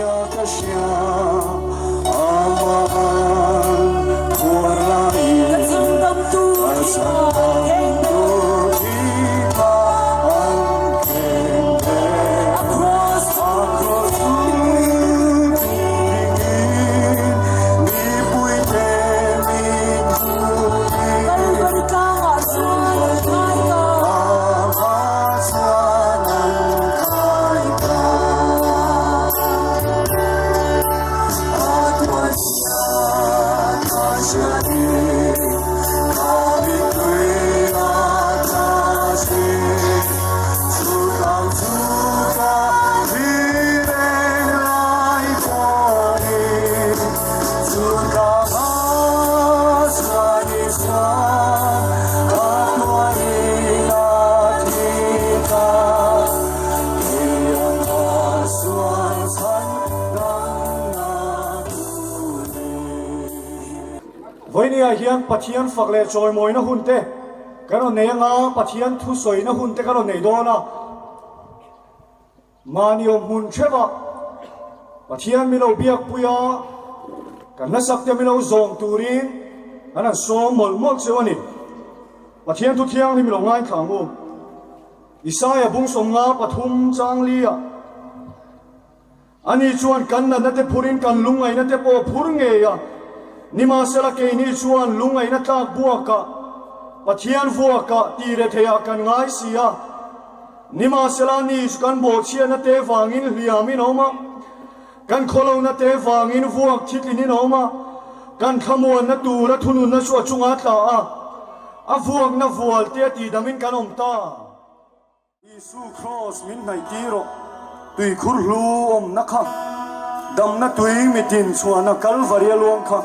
zia ka hria Amah an phuar laiin Ka chhandamtu Ka chhandamtu thingah an keng ve A cross A cross chu dingin mipui te min hmuhin Kalvari tlangah chuan an khai ta. Tlangah chuan an khai ta. A tuaisia ka hriatin ka mittui a tla thin. Chu tlang chu ka thi reng lai pawhin chu tlangah chuan i chuan ka tuarin a thi ta. Kei a ta sual chhan damna turin. Vawinia hian Pathian fak leh chawimawina hun te kan rawn nei anga Pathian thusawina hun te kan rawn nei dawn a. Mahni awm hmun theuh a Pathian milo biakpui a, kan hlasak te milo zawm turin kan han sawm mawlh mawlh cheu a ni. Pathian thu thianghlim ilo ngaithla ang u. Isaia bung 53 chang li ah. Ani chuan kan natna te phurin kan lungngaihna te pawh phur ngei a, nimahsela keini chuan lungngaihna tlak buakah, Pathian vuakah tih re theiah kan ngai si a. Nimahsela ani chu kan bawhchhiatna te vangin hliamin a awm a, kan khawlohna te vangin vuak thitlinin a awm a, kan thlamuanna tura thununna chu a chungah a tla a, a vuakna vual te a tihdamin kan awm ta. Isu Kraws min hnaih tir rawh, tuikhur hlu awmna kha, damna tui mitin chhuahna Kalvari a luang kha,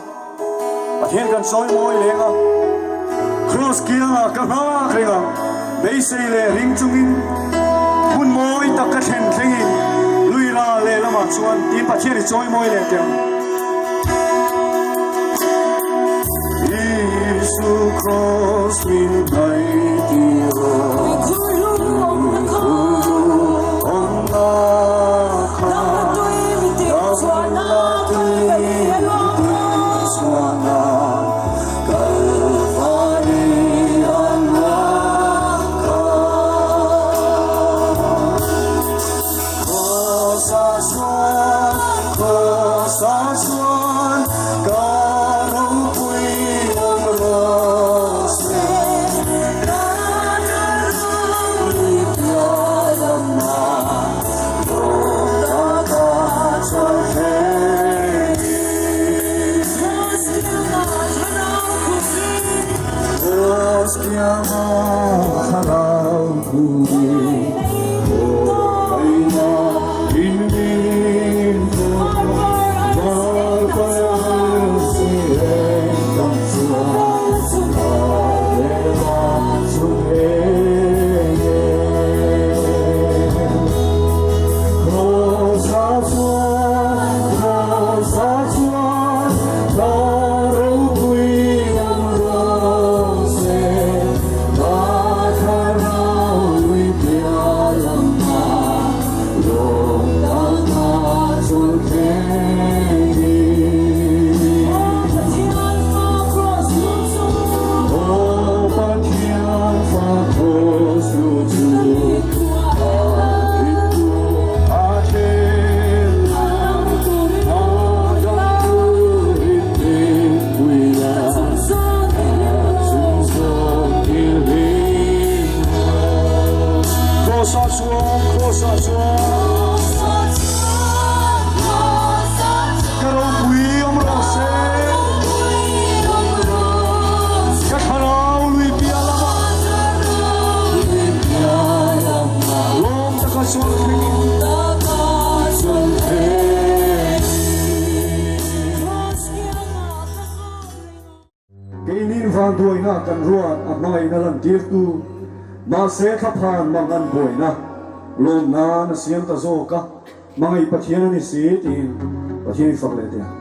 Pathian kan sawi mawi leng a, Kraws kiangah ka nghak reng ang, beisei leh ring chungin, hmun mawi tak ka thlen thlengin, lui ral lehlamah chuan tiin Pathian i chawi mawi leh teh ang. Isu Kraws min hnaih tir rawh. Awmna kha damna tui chhuahna Kalvari a luang kha. Krawsa chuan, krawsa chuan ka ropui awm rawh se. Ka ropui awm rawh se. Ka thlarau lui piah lamah lawm taka chuan thlengin. Keinin vanduaina kan ruat a hmangaihna lantirtu, mahse thlaphan mangan buaina lawm nan a siam ta zawk a, hmangaih Pathian a ni si tiin Pathian i fak leh teh ang.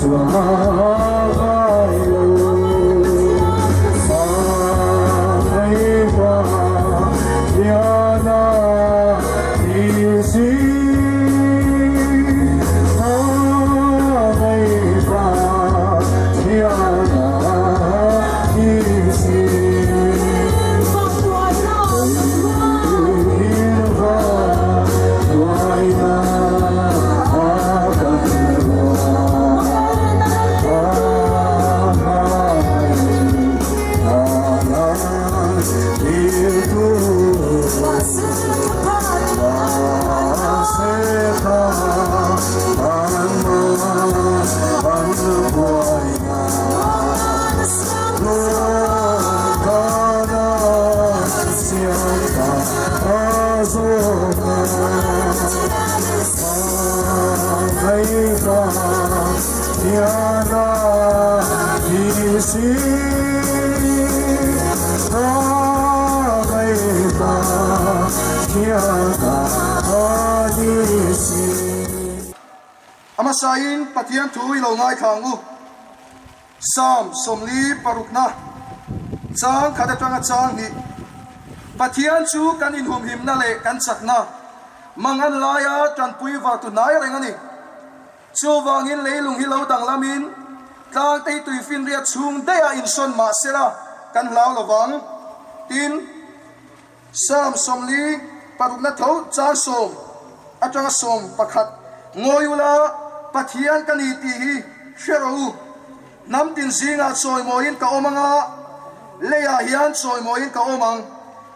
Chuang ngai lo. Hmangaihpa hiana ni si. Hmangaihpa hiana ni si. A hmasain Pathian thu i lo ngaithla ang u. Psalm 40 parukna chang khat atanga chang hnih, Pathian chu kan inhumhimna leh kan chakna mangan laia tanpui vartu hnai reng a ni. Chuvangin leilung hi lo danglamin tlangte hi tuifinriat chhung daihah insawn mah sela kan hlau lovang. Tin, Psalm 40 parukna tho chang sawm atanga 11, Ngawi ula, Pathian ka ni tih hi hre rawh u. Hnam tin zingah chawimawiin ka awm anga, leiah hian chawimawiin ka awm ang.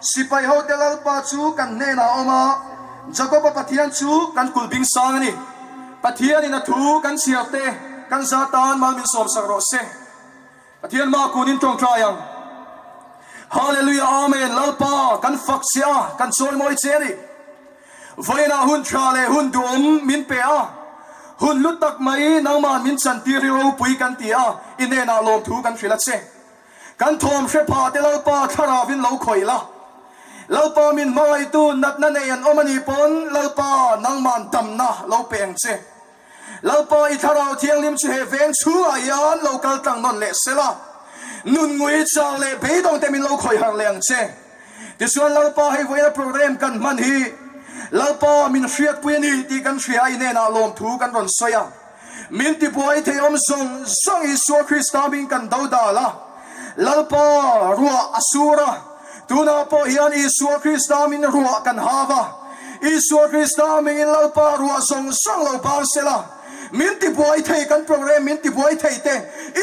Sipai hote Lalpa chu kan hnenah a awm a, Jakoba Pathian chu kan kulhbing sang a ni. Pathianin a thu kan chhiar te kan za tan mal min sawmsak rawh se. Pathian hma kunin tawngtai ang. Hallelujah Amen Lalpa kan fak che a, kan chawimawi che a ni. Vawiinah hun tha leh hun duhawm min pe a, hun hlu tak mai nangmah min chantir hi ropui kan ti a, i hnenah lawmthu kan hrilh a che. Kan thawm hre pha te Lalpa thlaravin lo khawih la. Lalpa min hmangaihtu natna nei an awm a nih pawn Lalpa nangmah damna lo pe ang che. Lalpa i Thlarau Thianghlim chu he veng chhungah hian lo kal tlang nawn leh se la, nun ngui chau leh beidawng te min lo khawih harh leh ang che. Tichuan Lalpa hei vawiina program kan hman hi Lalpa min hriatpui a ni tih kan hria a, i hnenah lawmthu kan rawn sawi a. Min tibuai thei awm zawng zawng Isua Krista hming kan do dal a, Lalpa ruah a sur a, tunah pawh hian Isua Krista hming ruah kan hav a, Isua Krista hmingin Lalpa ruah zawng zawng lo bang sela, min tibuai thei kan program min tibuai thei te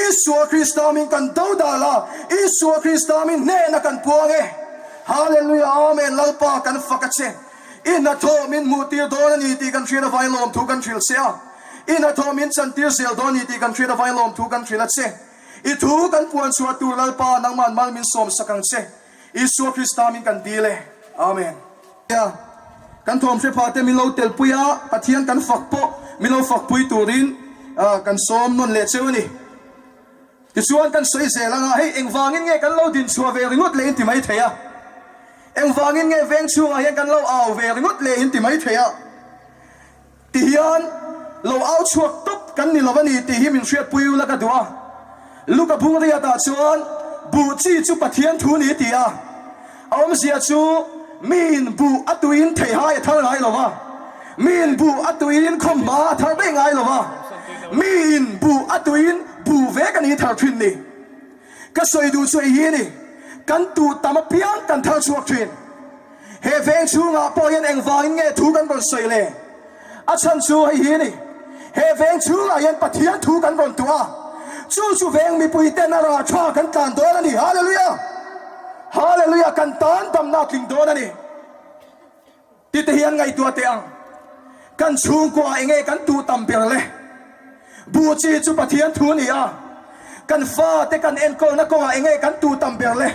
Isua Krista hming kan do dal a, Isua Krista hming hnena kan puang e. Hallelujah Amen Lalpa kan fak a che. I hnathawh min hmuhtir dawn a ni tih kan hriat avangin lawmthu kan hrilh che a. I hnathawh min chantir zel dawn a ni tih kan hriat avangin lawmthu kan hrilh a che. I thu kan puan chhuah tur Lalpa nangmah mal min sawmsak ang che. Isua Krista min kan dil e. Amen. Nia, kan thawm hre pha te min lo telpui a, Pathian kan fak pawh min lo fakpui turin kan sawm nawn leh cheu a ni. Tichuan kan sawi zel anga hei engvangin nge kan lo din chhuah ve ringawt leh in ti mai thei a, engvangin nge veng chhungah hian kan lo au ve ringawt leh in ti mai thei a. Ti hian lo au chhuak tawp kan ni lo a ni tih hi min hriatpui ula ka duh a. Luka bung riatah chuan buh chi chu Pathian thu ni ti a, a awmzia chu miin buh a tuiin theihai a thar ngai lo va, miin buh a tuiin khawmhma a thar daih ngai lo va, miin buh a tuiin buh vek a ni thar thin ni. Ka sawi duh chu hei hi a ni, kan tuh tam apiang kan thar chhuak thin. He veng chhungah pawh hian engvangin nge thu kan rawn sawi le? A chhan chu hei hi a ni, he veng chhungah hian Pathian thu kan rawn tuah a, chu chu veng mipui ten a rah tha kan tlan dawn a ni. Hallelujah! Hallelujah! Kan tan damna a tling dawn a ni. Tite hi an ngaihtuah teh ang. Kan chhungkua enge kan tuh tam ber le? Buh chi chu Pathian thu a ni a, kan fate kan enkawlna kawngah enge kan tuh tam ber le?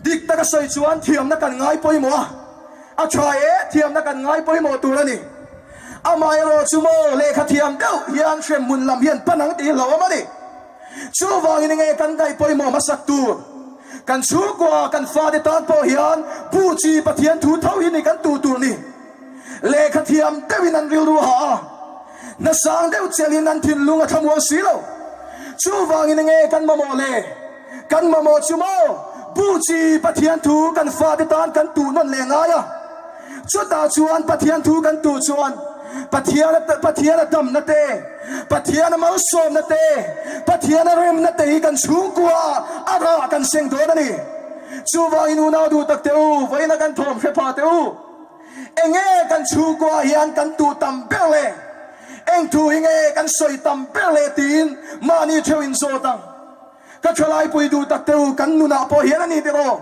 Dik taka sawi chuan thiamna kan ngai pawimawh a, a tha e, thiamna kan ngai pawimawh tur a ni. Amaherawh chu maw lehkha thiam deuh hian hremhmun lam hian pan ang tih hlauhawm a ni. Chuvangin enge kan ngaih pawimawh hmasak tur? Kan chhungkua kan fate tan pawh hian buh chi Pathian thu tho hi ni kan tuh tur ni. Lehkha thiam deuhin an rilru a hah a. Hna sang deuh chelhin an thinlung a thlamuang si lo. Chuvangin enge kan mamawh le? Kan mamawh chu maw? Bu chi Pathian thu kan fate tan kan tuh nawn leh ngai a. Chutah chuan Pathian thu kan tuh chuan Pathian Pathian a damna te, Pathian a malsawmna te, Pathian a remna te hi kan chhungkua a rah kan seng dawn a ni. Chuvangin unau duh tak teh u, vawiina kan thawm hre pha teh u. Enge kan chhungkua hian kan tuh tam ber le? Eng thu hi nge kan sawi tam ber le tiin mahni theuh in zawt ang. Ka thalaipui duh tak teh u, kan nunah pawh hian a ni tiraw?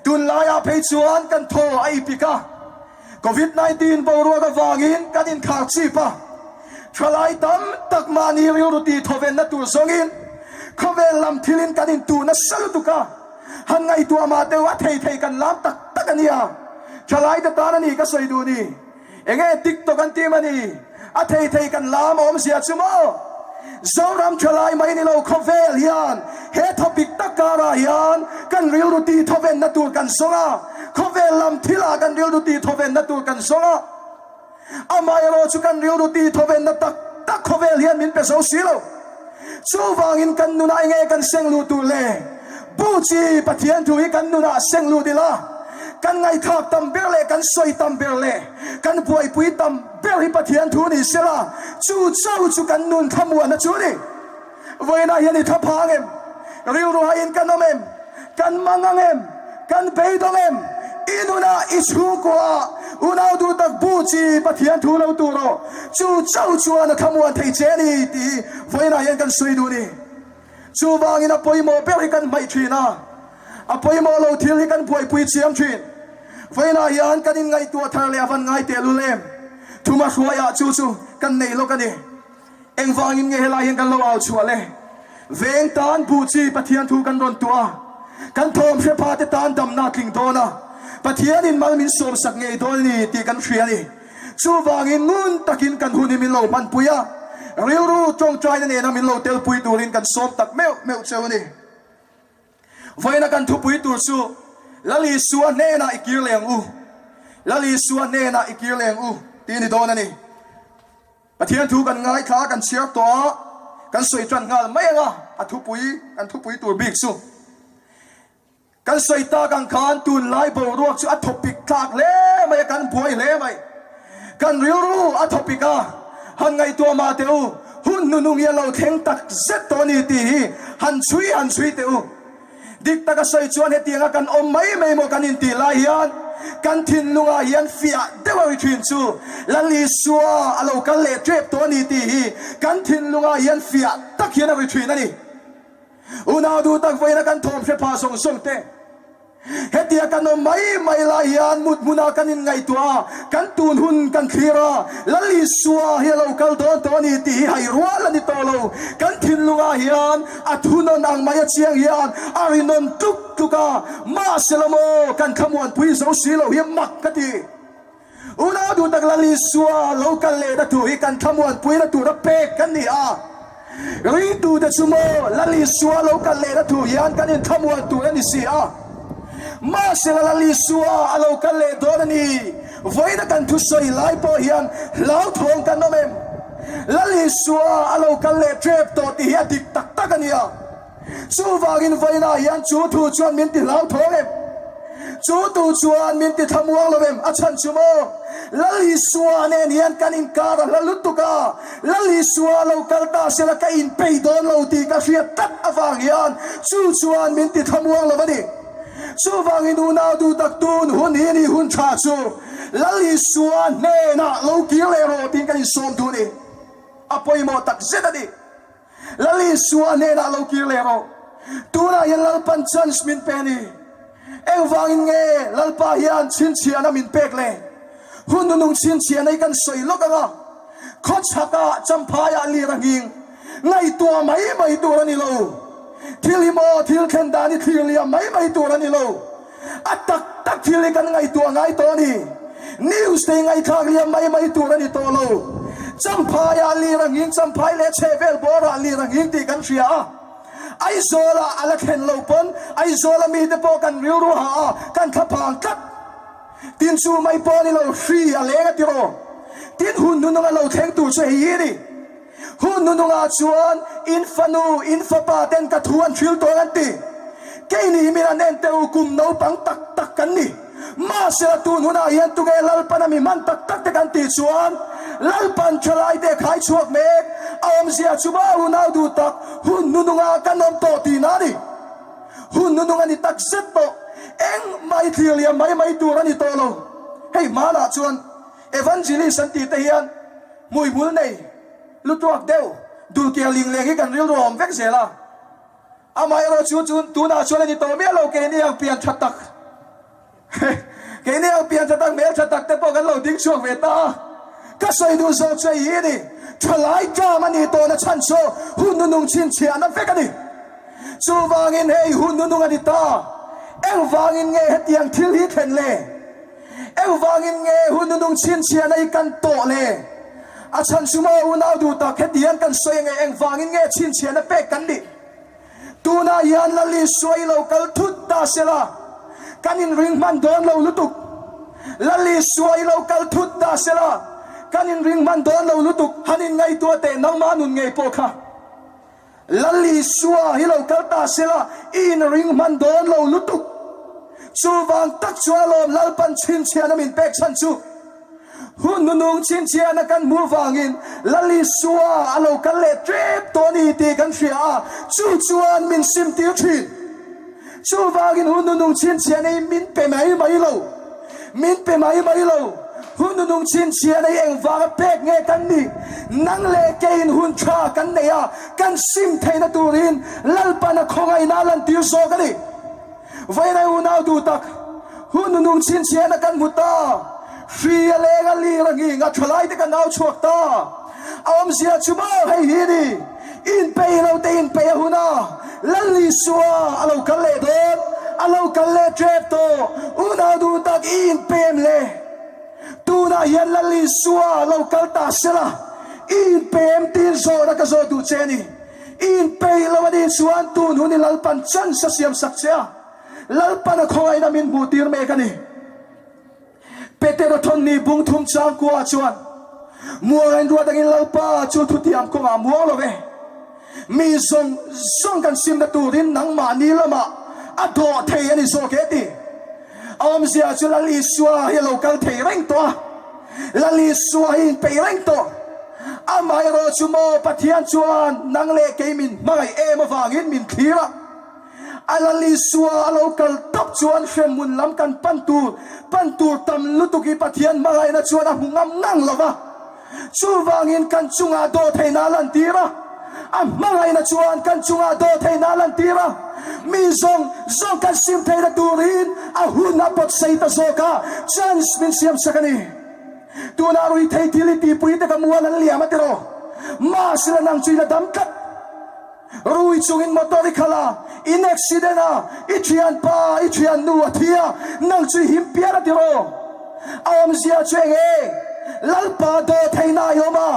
Tunlaiah phei chuan kan thaw a ipik a, Covid 19 boruak avangin kan inkhar chip a, thalai tam tak mahni rilru tih thawvenna tur zawngin khawvel lam thilin kan intuh nasa lutuk a, han ngaihtuah mah deuh a thei thei kan lam tak tak a nia. Thalaite tan a ni ka sawi duh ni. Enge TikTok an tim a ni? A thei thei kan lam a awmzia chu maw? Zoram thalai mai ni lo khawvel hian he thawpik tak karah hian kan rilru tih thawvenna tur kan zawng a, khawvel lam thilah kan rilru tih thawvenna tur kan zawng a. Amaherawh chu kan rilru tih thawvenna tak tak khawvel hian min pe zo si lo. Chuvangin kan nunah enge kan seng luh tur le? Bu chi Pathian thu hi kan nunah seng lut ila, kan ngaihthlak tam ber leh kan sawi tam ber leh kan buaipui tam ber hi Pathian thu ni sela, chu chauh chu kan nun thlamuanna chu a ni. Vawiinah hian i tha phang em? Rilru haiin kan awm em? Kan mang ang em? Kan beidawng em? I nunah i chhungkuaah unau duh tak bu chi Pathian thu lo tur rawh. Chu chauh chuan a thlamuan thei che a ni tih hi vawiinah hian kan sawi duh a ni. Chuvangin a pawimawh ber hi kan hmaih thin a, a pawimawh lo thil hi kan buaipui chiam thin. Vawiinah hian kan inngaihtuah thar leh a van ngai tehlul em? Thuma hruaiah chu chu kan nei lawk a ni. Engvangin nge helai hian kan lo au chhuah le? Veng tan buh chi Pathian thu kan rawn tuah a, kan thawm hre pha te tan damna a tling dawn a, Pathianin mal min sawmsak ngei dawn a ni tih kan hria a ni. Chuvangin ngun takin kan hun hi min lo hmanpui a, rilru tawngtaina nena min lo telpui turin kan sawm tak meuh meuh cheu a ni. Vawiina kan thupui tur chu Lal Isua hnenah i kir leng u, Lal Isua hnenah i kir leng u tih a ni dawn a ni. Pathian thu kan ngaithla a, kan chhiar tawh a, kan sawi tan nghal mai ang a, a thupui, kan thupui tur bik chu. Kan sawi tak ang khan tunlai boruak chu a thawpik thlak hle mai a, kan buai hle mai. Kan rilru a thawpik a, han ngaihtuah mah teh u, hun hnuhnung hi a lo thleng tak zet tawh a ni tih hi han chhui han chhui teh u. Dik taka sawi chuan hetianga kan awm mai mai maw kan intih lai hian kan thinlungah hian fiah deuh a ri thin chu Lal Isua a lo kal leh tep tawh a ni tih hi kan thinlungah hian fiah tak hian a ri thin a ni. Unau duh tak vawiina kan thawm hre pha zawng zawng te. Hetia kan awm mai mai lai hian mut hmunah kan inngaihtuah a, kan tun hun kan thlir a, Lal Isua hi a lo kal dawn tawh a ni tih hi hai rual a ni tawh lo. Kan thinlungah hian a thunawn ang mai a chiang hian a rinawn tluk tluk a, mahse la maw kan thlamuanpui zo si lo hi mak ka ti. Unau duh tak Lal Isua lo kal lehna tur hi kan thlamuanpuina tura pek kan ni a. Ringtute chu maw Lal Isua lo kal lehna tur hian kan inthlamuan tur a ni si a. Mahsela Lal Isua a lo kal leh dawn a ni. Vawiina kan thusawi lai pawh hian hlauthawng kan awm em? Lal Isua a lo kal leh tep tawh tih hi a dik tak tak a nia. Chuvangin vawiinah hian chu thu chuan min ti hlauthawng em? Chu tu chuan min ti thlamuang lo em? A chhan chu maw? Lal Isua nen hian kan inkar a hla lutuk a, Lal Isua lo kal ta sela ka inpei dawn lo tih ka hriat tlat avang hian chu chuan min ti thlamuang lo a ni. Chuvangin unau duh tak tun hun hi ni hun tha chu Lal Isua hnenah lo kir leh rawh tiin kan insawm duh a ni. A pawimawh tak zet a ni. Lal Isua hnenah lo kir leh rawh. Tunah hian Lalpan chance min pe a ni. Engvangin nge Lalpa hian chhinchhiahna min pek le? Hun nunung chhinchhiahna hi kan sawi lawk ang a, khawchhakah Champhaiah lir a nghing ngaihtuah mai mai tur a ni lo. Thil hi maw thil thlen dan hi thlir liam mai mai tur a ni lo. A tak tak thil hi kan ngaihtuah ngai tawh a ni. News te hi ngaihthlak liam mai mai tur a ni tawh lo. Champhaiah lir a nghing, Champhai leh chhehvel bawrah lir a nghing tih kan hria a. Aizawlah a la thlen lo pawn Aizawla mite pawh kan rilru ha a, kan thlaphang tlat. Tin chu mai pawh a ni lo, hri a leng a ti raw. Tin, hun hnununga lo thleng tur chu hei hi a ni. Hun hnunungah chuan in fanu, in fapa ten ka thu an hril tawh ang an ti. Keini min an en teh u, kum naupang tak tak kan ni. Mahsela tun hunah hian tunge Lalpan a mi hman tak tak te kan tih chuan Lalpan thalai te khai chhuak mek a awmzia chu ma unau duh tak hun hnunungah kan awm tawh tihna a ni. Hun hnunung a ni tak zet tawh. Engmah i thlir liam mai mai tur a ni tawh lo. Hei hmanah chuan Evangelist an tih te hian hmuihmul nei lutuak deuh dulkiar lingleng hi kan rilru a awm vek zel a. Amaherawh chu chu tunah chuan a ni tawh miah lo keini ang pian tha tak keini ang pian tha tak hmel tha tak te pawh kan lo ding chhuak ve ta a. Ka sawi duh zawk chu hei hi a ni, thalai ṭam a nih tawhna chhan chu hun nunung chhinchhiahna vek a ni. Chuvangin hei hun nunung a ni ta, engvangin nge hetiang thil hi thlen le? Engvangin nge hun nunung chhinchhiahna hi kan tawh le? A chhan chu maw unau duh tak hetiang kan sawi ange engvangin nge chhinchhiahna pek kan nih? Tunah hian Lal Isua i lo kal thut ta sela kan inring hman dawn lo lutuk. Lal Isua i lo kal thut ta sela kan inring hman dawn lo lutuk. Han inngaihtuah teh nangmah nun ngei pawh kha. Lal Isua hi lo kal ta sela i inring hman dawn lo lutuk. Chuvang tak chuan alawm Lalpan chhinchhiahna min pek chhan chu. Hun nunung chhinchhiahna kan hmuh vangin Lal Isua a lo kal leh tep tawh a ni tih kan hria a, chu chuan min simtir thin. Chuvangin hun nunung chhinchhiahna hi min pe mai mai lo. Min pe mai mai lo. Hun nunung chhinchhiahna hi engvanga pek nge kan nih? Nang leh keiin hun tha kan nei a, kan sim theihna turin Lalpan a khawngaihna a lantir zawk a ni. Vawiinai unau duh tak, hun nunung chhinchhiahna kan hmu ta. Hri a leng a lir a nghing a thalaite kan au chhuak ta. A awmzia chu maw hei hi ni, inpeih lo te inpeih a hun a, Lal Isua a lo kal leh dawn, a lo kal leh tep tawh, unau duh tak i inpem le. Tunah hian Lal Isua a lo kal ta sela, i inpem tiin zawhna ka zawh duh che a ni. I inpeih lo a nih chuan tun hun i Lalpan chance a siam sak che a, Lalpan a khawngaihna min hmuh tir mek a ni. Petera thawnni bung thum changkua chuan, Muang in ruat angin Lalpa chu thutiam kawngah muang lo ve. Mi zawng zawng kan simna turin nangmahni lamah a dawh thei a ni zawk e ti. A awmzia chu Lal Isua hi a lo kal thei reng tawh a, Lal Isua hi inpeih reng tawh. Amaherawh chu maw Pathian chuan nang leh kei min hmangaih em avangin min thlir a. A Lal Isua a lo kal tawp chuan hremhmun lam kan pan tur pan tur tam lutuk hi Pathian hmangaihna chuan a hmu ngam ngang lo va. Chuvangin kan chungah dawhtheihna a lantir a, a hmangaihna chuan kan chungah dawhtheihna a lantir a, mi zawng zawng kan sim theihna turin a hun a pawt sei ta zawk a, chance min siam sak a ni. Tunah ruithei thil i tihpui te ka mual an liam a tiraw? Mahsela nang chu i la dam tlat. Rui chungin motor i khalh a, in accident a, i thianpa, i thiannu a thi a, nang chu i him pian a tiraw? A awmzia chu eng e? Lalpa dawh theihna i awm a,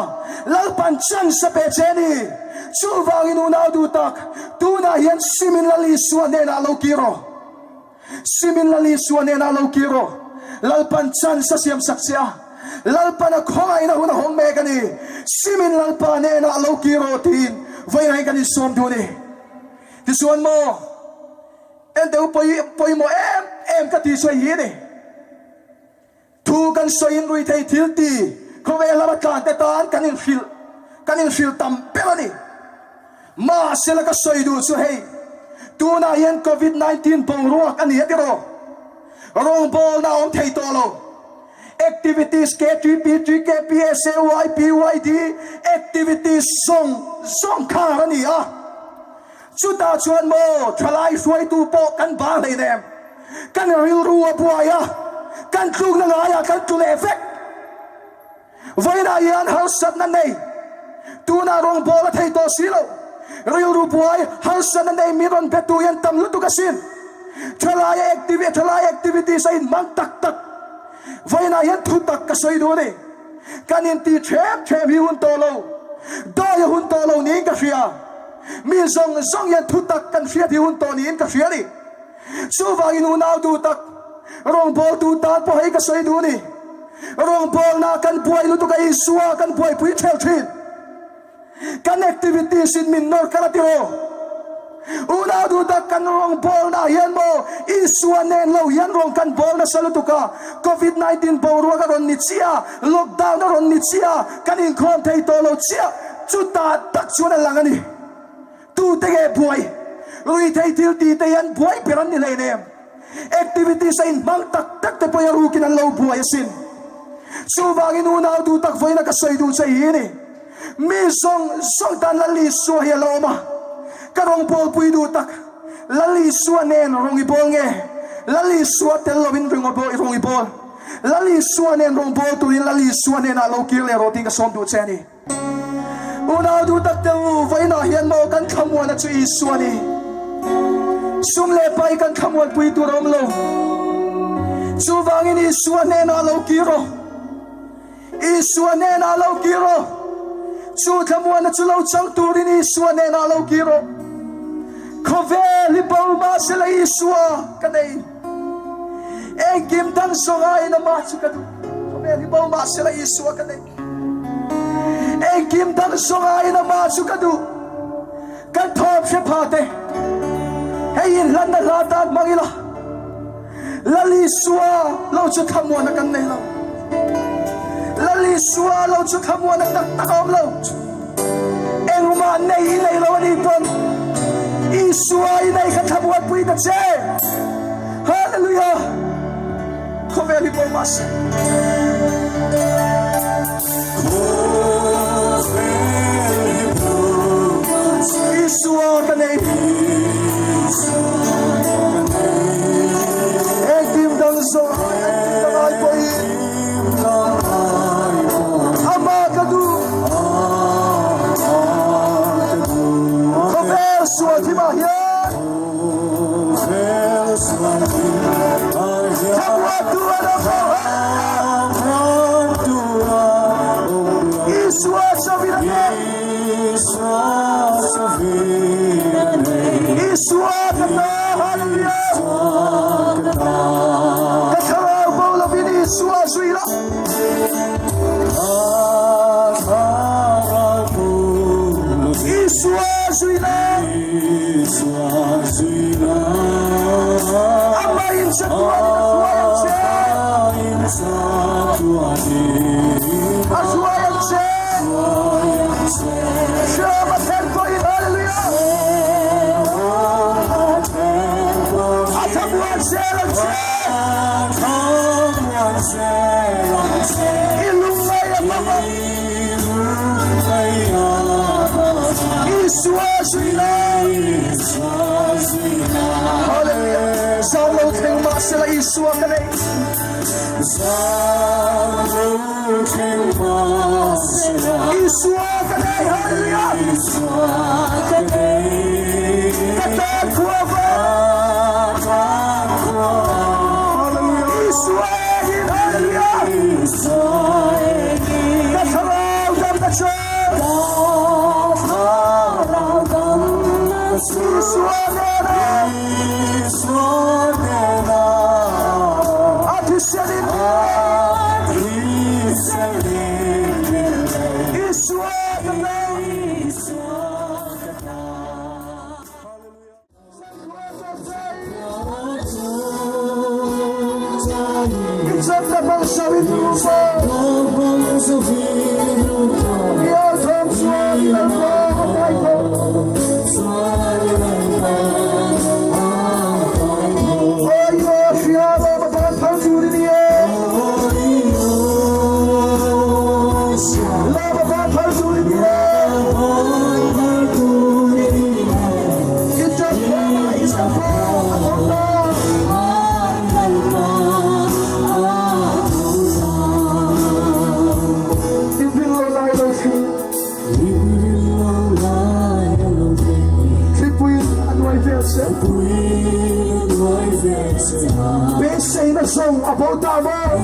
Lalpan chance a pe che a ni. Chuvangin unau duh tak, tunah hian Simin Lal Isua hnenah lo kir rawh. Simin Lal Isua hnenah lo kir rawh. Lalpan chance a siam sak che a, Lalpan a khawngaihna hun a hawng mek a ni. Simin Lalpa hnenah lo kir rawh tiin vawiin kan insawm duh a ni. Tichuan maw, ente u pawimawh em em ka tih chu hei hi a ni. Thu kan sawiin ruithei thil ti khawvel lama tlante tan kan inhrilh kan inhrilh tam ber a ni. Mahsela ka sawi duh chu hei, tunah hian Covid 19 boruak a ni a tiraw? Rawngbawlna a awm thei tawh lo. Activities KTP, TKP, SAY, PYD activities zawng zawng khar a ni a. Chutah chuan maw thalai hruaitu pawh kan bang hleinem, kan rilru a buai a, kan tlukna ngaiah kan tlu leh vek. Vawiinah hian harsatna nei, tunah rawngbâwl a thei tawh si lo, rilru buai, harsatna nei min rawn betu hian tam lutuk asin. Thalai activity, thalai activities a inhmang tak tak. Vawiinah hian thutak ka sawi duh a ni. Kan intih ṭhem ṭhem hi hun tawh lo, dawi a hun tawh lo niin ka hria. Mi zawng zawng hian thutak kan hriat hi hun tawh niin ka hria a ni. Chuvangin unau duh tak, rawngbawltu tan pawh hei ka sawi duh a ni. Rawngbawlna kan buai lutuk a Isua kan buaipui theuh thin. Kan activities in min nawr kal a ti rawh. Unau duh tak kan rawngbawlna ah hian maw Isua nen lo hian rawng kan bawl nasa lutuk a, Covid 19 boruak a rawn ni chiah a, lockdown a rawn ni chiah a, kan inkhawm thei tawh lo chiah, chutah tak chuan a lang a ni. Tute nge buai? Ruithei thil tih te hian buai ber an ni hleinem. Activities a inhmang tak tak te pawhin a rukin an lo buai asin. Chuvangin unau duh tak vawiina ka sawi duh che hi ni. Mi zawng zawng tan Lal Isua hi a lo awm a, ka rawng bawlpui duh tak Lal Isua nen rawng i bawl nge? Lal Isua tel loin rawng i bawl? Lal Isua nen rawng bawl turin Lal Isua hnenah lo kir leh rawh tiin ka sawm duh che a ni. Unau duh tak te u, vawiinah hian maw kan thlamuana chu Isua ni. Sum leh pai kan thlamuanpui tur a awm lo. Chuvangin Isua hnenah lo kir rawh. Isua hnenah lo kir rawh. Chu thlamuana chu lo chang turin Isua hnenah lo kir rawh. Khawvel hi bo mahsela Isua ka nei. Engkim dang zawng aiin amah chu ka duh. Khawvel hi bo mahsela Isua ka nei. Engkim dang zawng aiin amah chu ka duh. Kan thawm hre pha te, hei inhlanna hla tan hmang ila, Lal Isua lo chu thlamuana kan nei lo. Lal Isua lo chu thlamuana tak tak a awm lo. Engmah nei i nei lo a nih pawn Isua i nei kha thlamuanpui ta che. Hallelujah! Khawvel hi pawh mahse. Isua ka nei. Engkim dang zawng engkim dang ai pawhin Amah ka duh. Khawvel sual thimah hian Beiseina zawng a bo ta maw?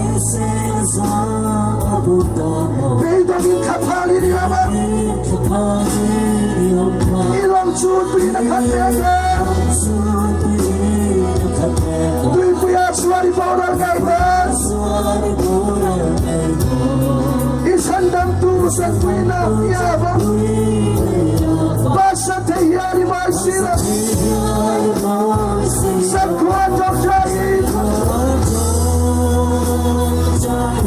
Beidawngin thlaphal in i awm a, i lawng chu tuiin a khat ve ang e. Tuipuia chuan i boral ngai te. I chhandamtu Sanpuina i ava Pasa thei hian i mai si lo Sakhua tawngtaiin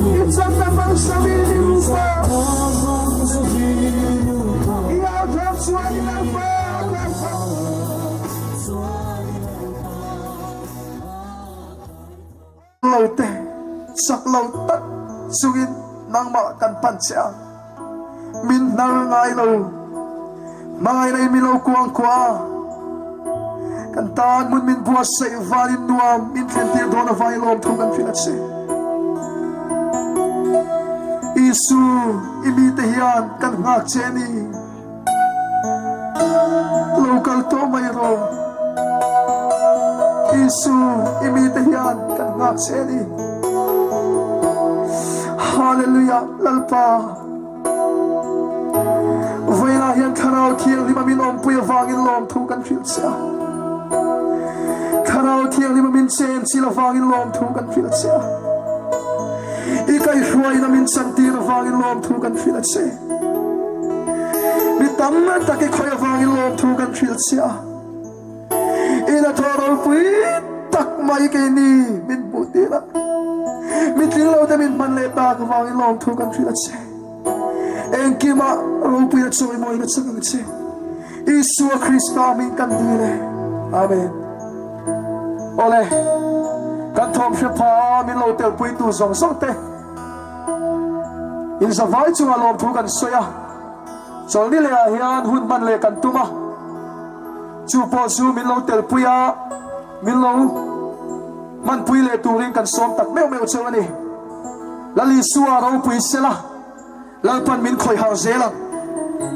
I chakna hmangsamin i rupa I au thawm chuan i Lalpa a kai tho. Lo te, chak lo tak chungin nangmah kan pan che a, min hnar ngai lo. Hmangaihna i mi lo kuangkuah a, kan tan hmun min buatsaih vanin nuam min thlentir dawn avangin lawmthu kan hrilh a che. Isu, i mite hian kan nghak che a ni. Lo kal tawh mai rawh. Isu, i mite hian kan nghak che a ni. Hallelujah, Lalpa. Vawiinah hian Thlarau Thianghlim a min awmpui avangin lawmthu kan hrilh che a. Thlarau Thianghlim a min chen chil avangin lawmthu kan hrilh che a. I kaihruaina min chantir avangin lawmthu kan hrilh a che. Mi tam tak i khawih avangin lawmthu kan hrilh che a. I hnathawh ropui tak mai keini min hmuh tir a. Mi tling lo te min hman leh tak avangin lawmthu kan hrilh a che. Engkima ropuina chawimawina chang ang che. Isua Krista min kan dil e. Amen. Awle, kan thawm hre pha min lo telpuitu zawng zawng te. In zavai chungah lawmthu kan sawi a, chawlhni lehah hian hun hman leh kan tum a, chu pawh chu min lo telpui a, min lo hmanpui leh turin kan sawm tak meuh meuh cheu a ni. Lal Isua ropui sela, Lalpan min khawih harh zel ang.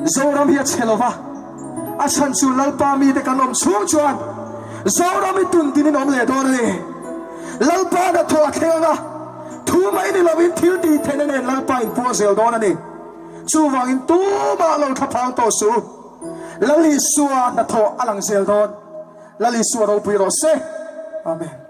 Zoram hi a chhe lova, a chhan chu Lalpa mite kan awm chhung chuan Zoram hi tun tinin awm leh dawn a ni. Lalpa hnathawh a thleng ang a, thu mai ni lovin thil tih theihna nen Lalpa in puang zel dawn a ni. Chuvangin tumah lo thlaphang tawh suh u. Lal Isua hnathawh a lang zel dawn. Lal Isua ropui rawh se. Amen.